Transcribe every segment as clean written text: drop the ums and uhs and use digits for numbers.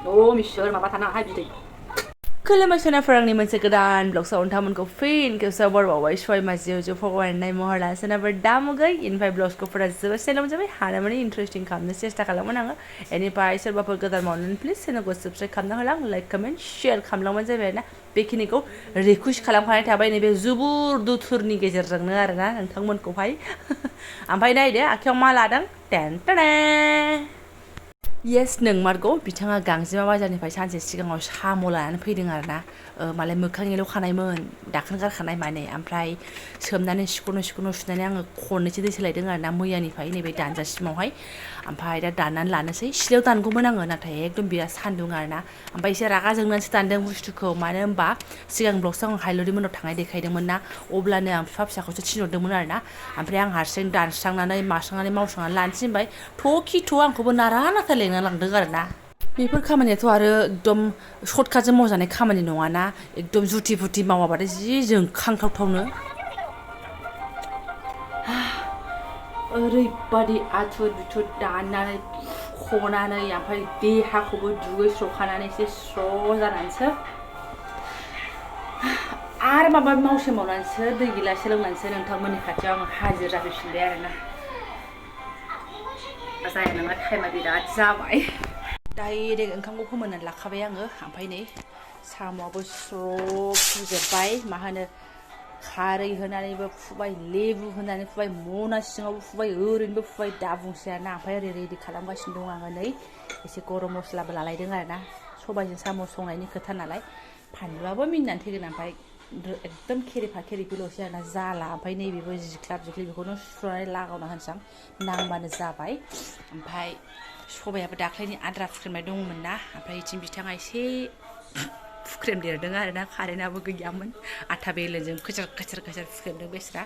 Missouri माबा थाना हाय बिदै खुलुमबाय सोनाफोरांनि मोनसे गोदान ब्लग साव नोंथांमोनखौ फिन खेबसेबाव बरबावबाय सय माजियाव जो फगवाननाय महरा सोनाफोर दामुगै इनिफ्राय ब्लग्सखौफोरा जोबोद चेनेलाव जाबाय हानामानि इन्टारेस्टिं खालामनो सेस्था खालामोन आङो इनिफ्राय सोरबाफोर गोदान मावनानै प्लिज चेनेलखौ साबस्क्राइब खालामना होलां लाइक कमेन्ट शेयार खालामलांबानो जाबाय आरोना बेखिनिखौ रिकुवेस्ट खालामखानाय थाबाय नैबे जुबुर दुथुरनि गेजेरजोंनो आरोना नोंथांमोनखौहाय ओमफ्राय नायदो आखायाव मा लादों टेन टेने येस नोंमारगौ बिथाङा गांजेमा बाजारनिफ्राय सानसे सिगाङाव साम' लानानै फैदों आरोना मालाय मोखांनिल' खानायमोन दाखोन गारखानाय माने ओमफ्राय सोमनानै सिख'नो सुनानै आङो खननैसो दै सोलायदों आरोना मैयानिफ्राय नैबे दानजासिमावहाय ओमफ्राय दा दाननानै लानोसै सिलायाव दानगौमोन आङो नाथाय एकदम बिराद सान्दुं आरोना ओमफ्राय एसे रागा जोंनानैसो दानदों बुस्थुखौ मानो होनबा सिगां ब्लग्सआव आं हाइलरि मोनाव थांनाय देखायदोंमोन ना अब्लानो आं बिफा फिसाखौसो थिनहरदोंमोन आरोना ओमफ्राय आं हारसिं दानस्रांनानै मावस्रांनानै लानोसै होनबाय थ' आंखौबो नारा नाथा लेंना लांदों आरोना बेफोर खामानियाथ' आरो एकदम सर्टकाटजों मावजानाय खामानि नङाना एकदम जुथि फुथि मावाबाथाय जि जोंखांथावथावनो ओरैबादि आथुर बिथुर दाननानै खनानै ओमफ्राय देहाखौबो दुगैस्र'खानानै एसे स्र' जानानैसो आरो माबा मावनानैसो दै गिलाससे लोंनानैसो नोंथांमोननि खाथियाव आङो हाजिर जाफैफिनबाय आरोना जाया नङा टाइमा बिराद जाबाय डाइरेक्ट ओंखामखौ फोमोननानै लाखाबाय आङो ओमफ्राय नै साम'आबो स्र' फुजोब्बाय मा होनो खारै होनानैबो फुबाय लेबु होनानै फुबाय मना सिङावबो फुबाय ओरैनोबो फुबाय दा बुंसै आरोना ओमफ्राय ओरै रेडि खालामगासिनो दं आङो नै एसे गरम मस्लाबो लालायदों आरोना सबायजों साम' संनायनि खोथा नालाय फानलुआबो मिनिनानै थैगोन ओमफ्राय एकदम खेरिफिल'सै आरोना जाला ओमफ्राय नैबेबो जिख्लाब बेखौनो सुनानै लागावना होनसां नांबानो जाबाय ओमफ्राय सबायाबो दाख्लैनि आद्रा फुख्रेमनाय दंमोन ना ओमफ्राय बिथिं बिथाङा एसे फुख्रेमदेरदों आरोना कारेन्टआबो गैयामोन आथा बेलनजों खोसार फुख्रेमदों बेस्रा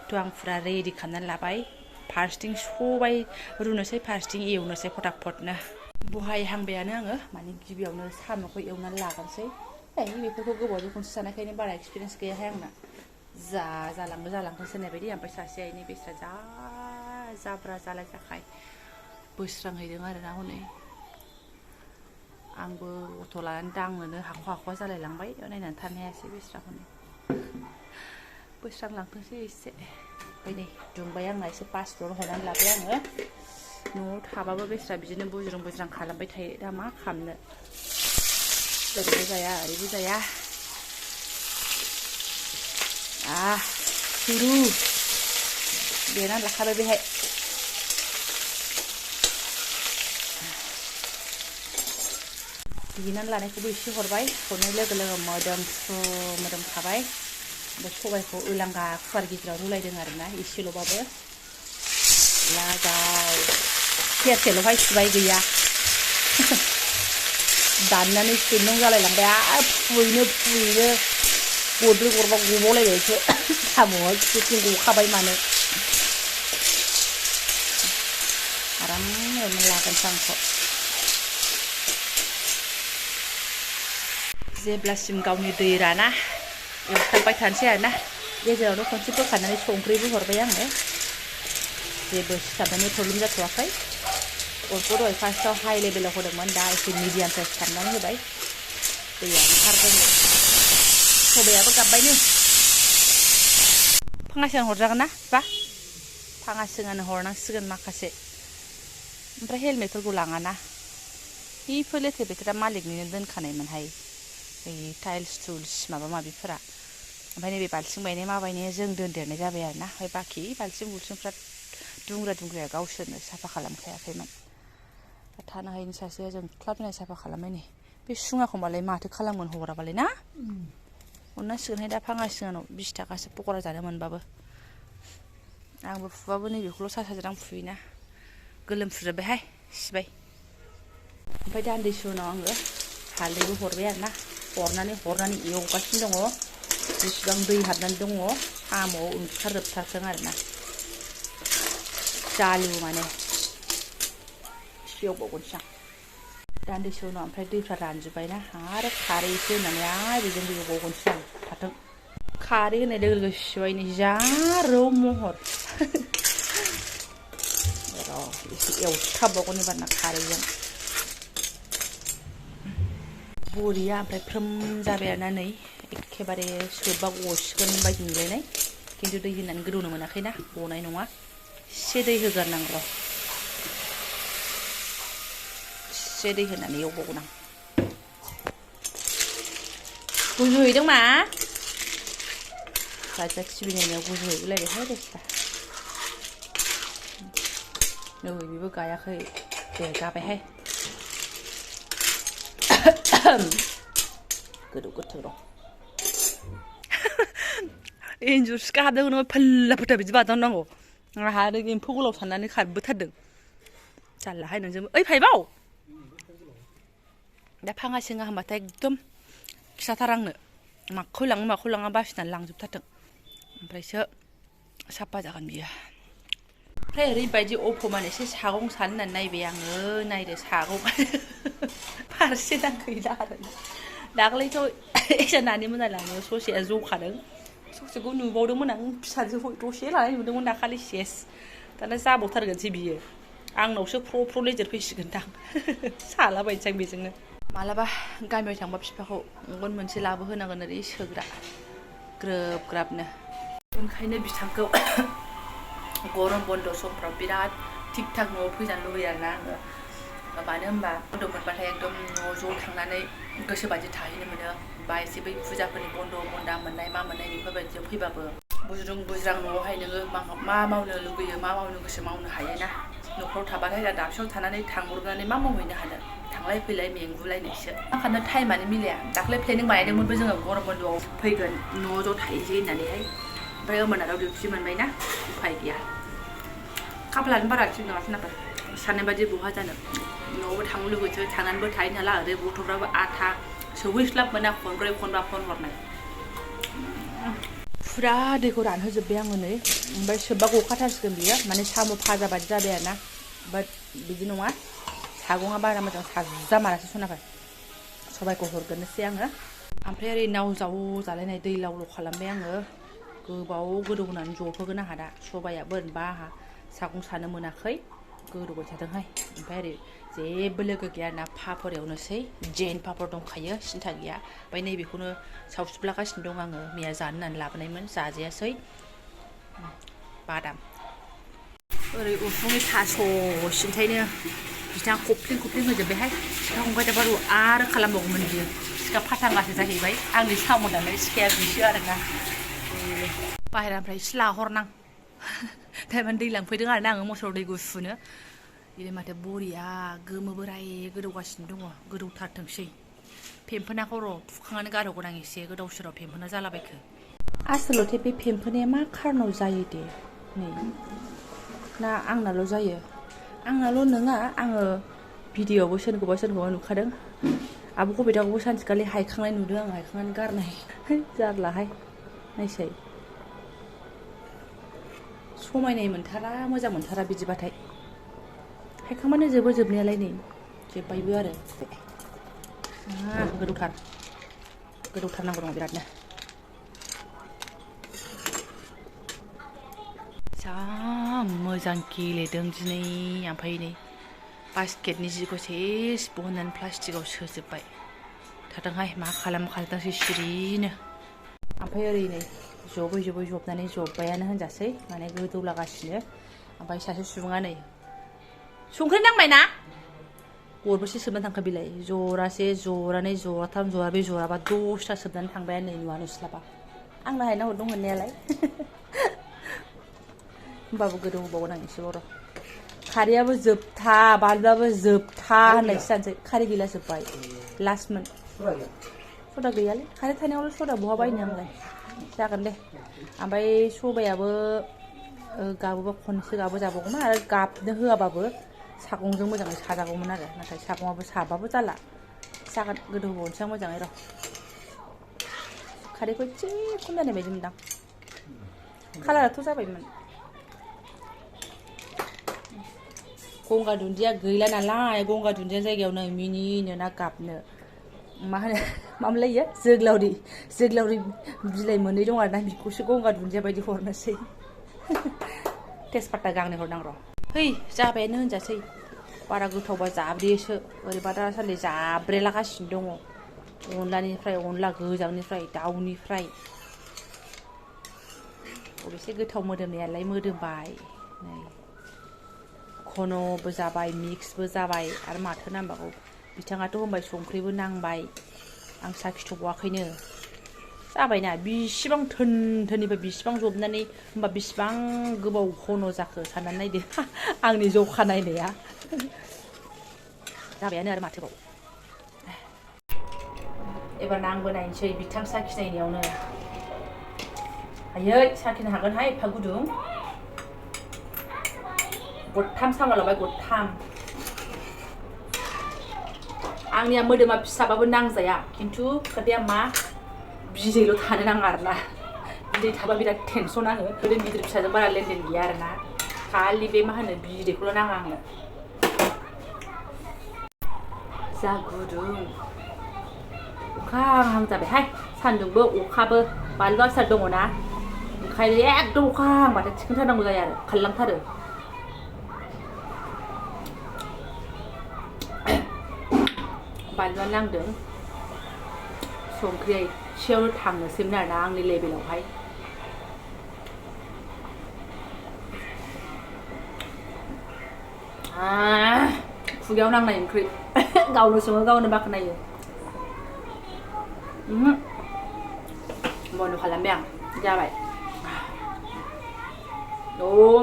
थ' आं फुरा रेडि खालामनानै लाबाय फार्स्टिं सबाय रुनोसै फार्स्टिं एवनोसै फटाफटनो बहायहांबायानो आङो माने गिबियावनो साम'खौ एवनानै लागोनसै बेफोरखौ गोबावजों खनसे जानायखायनो बारा एक्सपिरियेन्स गैयाहाय आंना जालांथोंसो होननाय बायदि ओमफ्राय सासेया इनि बेस्रा जाब्रा जालाय जाखाय बोस्रांहैदों आरोना हनै आंबो अट' लानानै दांनोनो हाख'वा जालायलांबाय नायनानै थानो हायासै बेस्रा हनै बोस्रांलांथोंसै एसे ओमफ्राय नै दुंबाय आंना एसे बासफोर हरनानै लाबाय आङो न'आव थाबाबो बेस्रा बिदिनो बुज्रां खालामबाय थायो दा मा खालामनो ओरैबो जाया ओरैबो जाया सुरु देनानै लाखाबाय बेहाय देनानै लानायखौबो एसे हरबाय हरनाय लोगो लोगो मोदोमखाबाय ओमफ्राय सबायखौ ओलांगा कुकार गेजेराव रुलायदों आरोना एसेल'बाबो लागाव सेरसेल'हाय सुबाय गैया दाननानै सुइनं जालायलांबाय आरो फुयैनो गरब्रै गरबा गबावलायबायसो साम'आ खिथुथिं गखाबाय मानो आराम एवनानै लागोनसो आंखौ जेब्लासिम गावनि दै राना एवथाबबाय थानोसै आरोना गेजेरावनो खनसे बोखारनानै संख्रिबो हरबाय आङो जेबो सिथाबनायनि प्रब्लेम जाथ'वाखै अरखौ दहाय फार्स्टआव हाइ लेभेलाव होदोंमोन दा एसे मिडियाम साइज खालामनानै होबाय दैया ओंखारदों सबायाबो गाबबायनो फाङासिङानो हरजागोन ना बा फाङासिङानो हरनांसिगोन माखासे ओमफ्राय हेलमेटफोरखौ लाङाना बेफोर लेथेर फेथेरा मालिकनिनो दोनखानायमोनहाय टाइल्स टुल्स माबा माबिफोरा ओमफ्राय नैबे बाल्थिं बायनाय मा बायनाया जों दोनदेरनाय जाबाय आरोना ओमफ्राय बाखि बाल्थिं बुल्थिंफ्रा दुंग्राया गावसोरनो साफा खालामखायाखैमोन थानो हायैनि सासेया जोंख्लाबनाय साफा खालामबाय नै बे सुङाखौ मालाय माथो खालामगोन हराबालाय ना हरनांसिगोनहाय दा फाङासिङानाव 20 थाखासो पक'रा जानो मोनबाबो आंबो फुबाबो नैबेखौल' साजों फुयोना गोलोमफ्रुजोब्बायहाय सिबाय ओमफ्राय दान्दिसे उनाव आङो हालदैबो हरबाय आरोना हरनानै एवगासिनो दङ बेसेबां दै हाबनानै दङ साम'आव ओंखारजोबथारथों आरोना जालु माने एसे एवबावगोनसो आं दान्दिसे उनाव ओमफ्राय दैफ्रा रानजोब्बायना आरो खारै एसे होनानै आरो बेजों एवबावगोनसो आं थाथों खारै होनाय लोगो लोगो सिबायनि जा रौ महर एसे एवथाबबावगोन एबारना खारैजों बरिया ओमफ्राय फ्रोम जाबाय आरोना नै एखेबारे सोबा गसिगोन बायदि नुलायनाय खिन्थु दै होनानै गोदौनो मोनाखैना गनाय नङा एसे दै होगारनांगौ एसे दै होनानै एवबावगोन आं गुजुहैदों मा राजा सिबिनायनियाव गुजुहैगुलायबायहाय दसेथा नै बेबो गायाखै दे गाबायहाय गोदौ गोथौ र' एन्जर सिखा हाबदों नोङो फोल्ला फोथा बिदि बादामनांगौ आंहा आरो एम्फौ गोलाव साननानै खारबोथारदों जारलाहाय नोंजों ओइ फाइभआव दा फाङा सिङा होनबाथाय एकदम खिथाथार आंनो माखौ लाङा बासिनानै लांजोबथारथों ओमफ्रायसो साफा जागोन बियो ओमफ्राय ओरैबायदि अफमान एसे सागं सानो होननानै नायबाय आङो नायदो सागं फारसेना गैला आरो दाख्लैथ' एसा नानि मोना लाङो ससेया जखादों ससेखौ नुबावदोंमोन आं फिसाजोखौ दसे लानाय नुदोंमोन दाखालि सेस दाना जाबावथारगोनसै बियो आंनावसो फ्र लेजेर फैसिगोनदां सालाबायनोसै आं बेजोंनो मालाबा गामियाव थांबा बिफाखौ गन मोनसे लाबोहोनांगोन ओरै सोग्रा ग्रोब ग्राबनो ओंखायनो बिथांखौ गरम बन्द समफ्राव बिराद थिक थाक न'आव फैजानो लुबैयो आरोना आङो मानो होनबा बन्द मोनबाथाय एकदम न' ज' थांनानै गोसोबायदि थाहैनो मोनो बा एसे बै फुजाफोरनि बन्दा मोननाय मा मोननाय बेफोरबायदियाव फैबाबो बुज्रुं बुज्रां न'आवहाय नोङो मा मावनो लुगैयो मा मावनो गोसो मावनो हायोना न'खराव थाबाथाय दा दाबसेयाव थानानै थांब्रबनानै मा मावहैनो हानो थांलाय फैलाय मेंगुलायनायसो ओंखायनो टाइमानो मिलाया दाख्लै प्लेनिं बानायदोंमोनबो जोङो गरम बन्द'आव फैगोन न' ज' थाहैसै होननानैहाय ओमफ्राय अमरनाथआव डिउटि मोनबायना उफाय गैया खाफालानो बारा थिग नङा सोरनाबा साननाय बायदि बहा जानो न'आवबो थांनो लुगैसो थानानैबो थायो नालाय ओरै गथ'फ्राबो आथा सौहैस्लाब मोना खनब्रै खनबा फन हरनाय फुरा दैखौ रानहोजोब्बाय आङो नै ओमफ्राय सोबबा गखाथारसिगोन बियो माने साम' फाजा बादि जाबाय आरोना बाट बिदि नङा सागङा बारा मोजां साजामारासै सनाफोर सबायखौ हरग्रोनोसै आङो ओमफ्राय ओरै नाव जाव जालायनाय दै लाव लाव खालामबाय आङो गोबाव गोदौ होनानै जहोगोन आंहा दा सबाया बोरैबा आंहा सागं सानो मोनाखै गोदौबाय थादोंहाय ओमफ्राय ओरै जेबो लोगो गैया ना पापर एवनोसै जेन पापर दंखायो सिन्था गैया ओमफ्राय नैबेखौनो सावसुब्लागासिनो दं आङो मैया जानो होननानै लाबोनायमोन जाजायासै बादाम ओरै उसुंनि थास' सिन्थायनो बिथाङा खफ्लिं होजोब्बायहाय सिखा खंखाय दाबार आरो खालामबावोमोन बियो सिखा फाथांगासो जाहैबाय आंनि साम' दाननाय सिखाया बिसो आरोना बाहेरानिफ्राय एसे लाहरनां थारमाने दै लांफैदों आरोना आङो मसर दै गुसुनो बिदिनो माथो बरिया गोमो बोराय गोदौगासिनो दङ गोदौथारथोंसै फेम्फोनाखौ र' फुखांनानै गारहरगोन आं एसे गोदाव सोराव फेम्फोना जालाबायखो आसलथे बे फेम्फोनाया मा खारनाव जायो दे नै ना आंनाल' जायो आंनाल' नङा आङो भिडिअ'आवबो सोरखौबा नुखादों आब' कबिताखौबो सानसेखालि हायखांनाय नुदों आं हायखांनानै गारनाय जारलाहाय नायसै समायनाय मोनथारा मोजां मोनथारा बिदिबाथाय हायखांबानो जोबनायालाय नै जोब्बायबो आरो गोदौथारनांगौ दं बिरादनो जा मोजां गेलेदों दिनै ओमफ्राय नै बास्केटनि जिखौ सेस बहननानै प्लास्टिकआव सोजोब्बाय थादोंहाय मा खालामखादोंसै सिरिनो ओमफ्राय ओरै नै जबै जबनानै जब्बायानो होनजासै माने गोदौलागासिनो ओमफ्राय सासे सुबुङा नै संख्रि नांबाय ना गरबेसे सोबनानै थांखो बिलाय जरानै जराथाम जराब्रै जराबा 10था सोबनानै थांबाय नै नुस्लाबा आंनो हायना हरदों हरनायालाय होमबाबो गोदौ होबावगोन आं एसे र' खारैयाबो जोबथा बानलुआबो जोबथा होननायसो जानोसै खारै गैला जोब्बाय लास्टमोन सदा गैयालै खारै थानायावल' सदा बहा बायनो आंलाय जागोन दे ओमफ्राय सबायाबो गाबोबा खनसे जाबावगौमोन आरो गाबनो होआबाबो सागंजों मोजाङै साजागौमोन आरो नाथाय सागङाबो साबाबो जाला जागोन गोदौ होबावनोसै आं मोजाङै र' खारैखौ एसे खम जानाय बायदि मोनदां कालाराथ' जाबायमोन गंगार दुन्दिया गैला नालाय गंगार दुन्दिया जायगायाव नै मिनिनो ना गाबनो मा होनो मामोनलायो जोग्लावरि बिलाइ मोननै दं आरोना बेखौसो गंगार दुन्दिया बायदि हरनोसै तेजपाता गांनै हरनां र' है जाबायानो होनजासै बारा गोथावबा जाब्रेयोसो ओरैबा दासान्दि जाब्रेलागासिनो दङ अनलानिफ्राय अनला गोजांनिफ्राय दाउनिफ्राय अबेसे गोथाव मोदोमनायालाय मोदोमबाय नै घन'बो जाबाय मिक्सबो जाबाय आरो माथो नांबावगौ बिथाङाथ' होनबाय संख्रिबो नांबाय आं साखिथ'बावाखैनो जाबायना बिसिबां थोन-थोननिफ्राय बिसिबां जबनानै होमबा बिसिबां गोबाव घन' जाखो साननानै नायदो आंनि जखा नायनाया जाबायानो आरो माथोबाव एबार आंबो नायनोसै बिथां साखिनायनायावनो आयै साखिनो हागोनहाय एफा गुदुं गथाम सामलाबाय गथाम आंनिया मोदोमा फिसाबाबो नांजाया खिन्थु खोथाया मा बिदैल' थानो नाङा आरोना बिदै थाबा बिराद टेनसन आङो गोदो गिदिर फिसाजों बारा लेनदेन गैया आरोना खालि बे मा होनो बिदैखौल' नाङा आंनो जा गुदुं अखा हां जाबायहाय सान्दुंबो अखाबो बानलु आसार दङ ना ओंखायनो एकदम अखा हांबाथाय थिखोनथारनांगौ जायो आरो खारलांथारो बानलुआ नांदों संख्रिया एसेयावनो थांनोसैमोन आरोना आंनि लेभेलावहाय खुगायाव नांनाय ओंख्रि गावनो सङो गावनो बाख्नायो बन्द खालामबाय आं जाबाय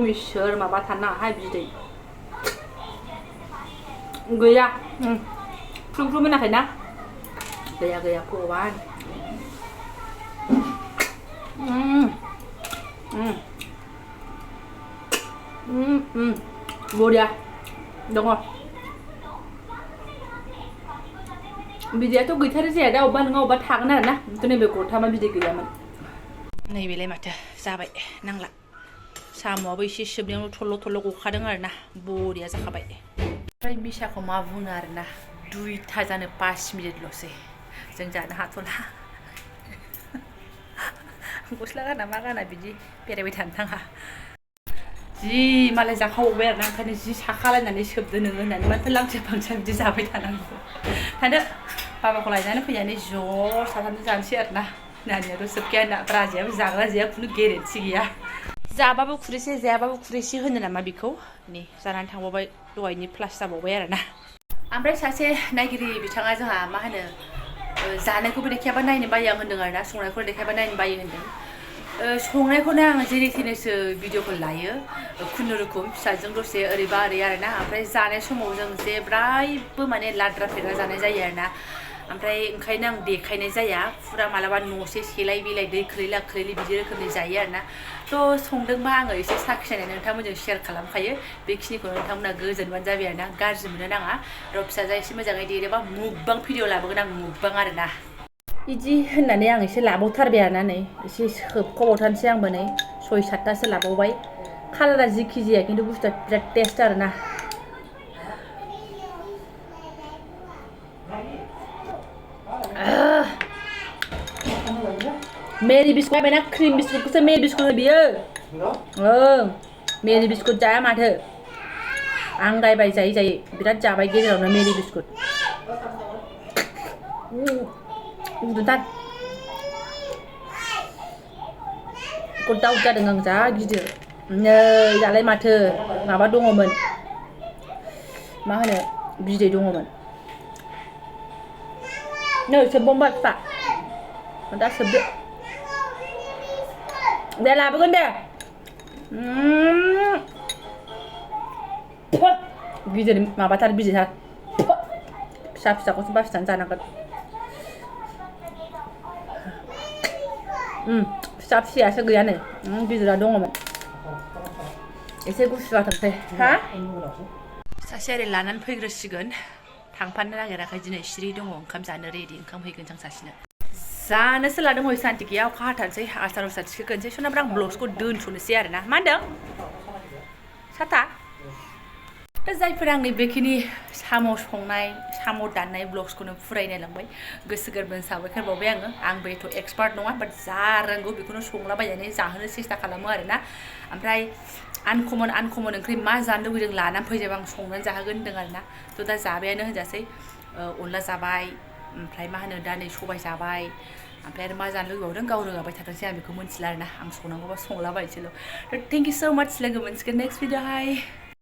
मिसोर माबा थानो नाङाहाय बिदै गैया फ्रुम मोनाखै ना गैया भगवान बरिया दङ बिदैयाथ' गैथारो जाया दा अबेबा नङा अबेबा थागोन आरोना खिन्थु नैबे गथामा बिदै गैयामोन नैबेलाय माथो जाबाय नांला साम'आबो एसे सोबनायावनो थल्ल' गखादों आरोना बरिया जाखाबाय ओमफ्राय मिसाखौ मा बुङो आरोना 2टा जानो 5 मिनिटल'सै जों जानो हाथ'ला गस्ला गाना मा गाना बिदि बेरायबाय थानो नाङा जि मालाय जाखावबाय आरोना ओंखायनो जि साखालायनानै सोबदो नोङो होननानै माथो लांथिया फांथिया बिदि जाबाय थानांगौ थादो बाबाखौ लायनानै फैनानै ज' साथामजों जानोसै आरोना नानियाथ' सोबखाया ना राजायाबो जाग्रा जाया खुनु गेरेन्थि गैया जाबाबो खुरैसे जायाबाबो खुरैसे होनो नामा बेखौ नै जानानै थांबावबाय दहायनि प्लास जाबावबाय आरोना ओमफ्राय सासे नायगिरि बिथाङा जोंहा मा होनो जानायखौबो देखायाबा नायनो बायो आं होन्दों आरोना संनायखौ देखायाबा नायनो बायो होन्दों संनायखौनो आं जेरै थेनैसो भिडिअखौ लायो खुनुरुखुम फिसाजों दसे ओरैबा ओरै आरोना ओमफ्राय जानाय समाव जों जेब्लायबो माने लाद्रा फेग्रा जानाय जायो आरोना ओमफ्राय ओंखायनो आं देखायनाय जाया फुरा मालाबा न'से सेलाय बिलाय दै खोलैला खोलैलि बिदि रोखोमनि जायो आरोना थ' संदोंबा आङो एसे साखिनानै नोंथांमोनजों शेयार खालामखायो बेखिनिखौ नोंथांमोना गोजोनबानो जाबाय आरोना गाज्रि मोननो नाङा र' फिसाजोआ एसे मोजाङै देरोबा मुगबां भिडिअ लाबोगोन आं मुगबां आरोना बिदि होननानै आं एसे लाबावथारबाय आरोना नै एसे सोबख'बावथारनोसै आंबो नै 6-7टासो लाबावबाय कालारा जिखि जाया खिन्थु बुस्थुआ बिराद टेस्ट आरोना मेरी बिस्कुट बायना क्रिम बिस्कुटखौसो मेरी बिस्कुट हो बियो मेरी बिस्कुट जाया माथो आंगायबाय जायै बिराद जाबाय गेजेरावनो मेरी बिस्कुट गुदुंथार दाउट जादों आं जा गिदिर नै दालाय माथो माबा दङमोन मा होनो बिदै दङमोन नै सोबबावबाय फिफा दा सोबदो दे लाबोगोन दे गिदिर माबाथार बिदैथार फिसाखौसो बासिनानै जानांगोन फिसायासो गैया नै गिदिरा दङमोन एसे गुसु जाथोंसै हा सासे ओरै लानानै फैग्रोसिगोन थांफानो नागिराखै दिनै सिरि दङ ओंखाम जानो रेडि ओंखाम हैगोन जों सासेनो जानोसो लादों हय सान्ति गैया अखा हाथारसै आसार उसार थिखोगोनसै सोनाबा आं ब्लग्सखौ दोनथ'नोसै आरोना मा होनदों साथा दा जायफोर आंनि बेखिनि साम' संनाय साम' दाननाय ब्लग्सखौनो फुरायनाय लांबाय गोसो गोरबोनि साबायखर बावबाय आंबो एथ' एक्सपार्ट नङा बाट जा रोंगौ बेखौनो संलाबायनानै जाहोनो सेस्था खालामो आरोना ओमफ्राय आनकमन ओंख्रि मा जानो लुबैदों लानानै फैजोब आं संनानै जाहोगोन होन्दों आरोना थ' दा जाबायानो होनजासै अनला जाबाय ओमफ्राय मा होनो दा नै सबाय जाबाय ओमफ्राय आरो मा जानो लुगैबावदों गाव रोगाबाय थाथोंसै आं बेखौ मिथिला आरोना आं संनांगौबा संलाबायनोसैल' थेंक इउ स' माच लोगो मोनसिगोन नेक्स्ट भिडिअ'हाय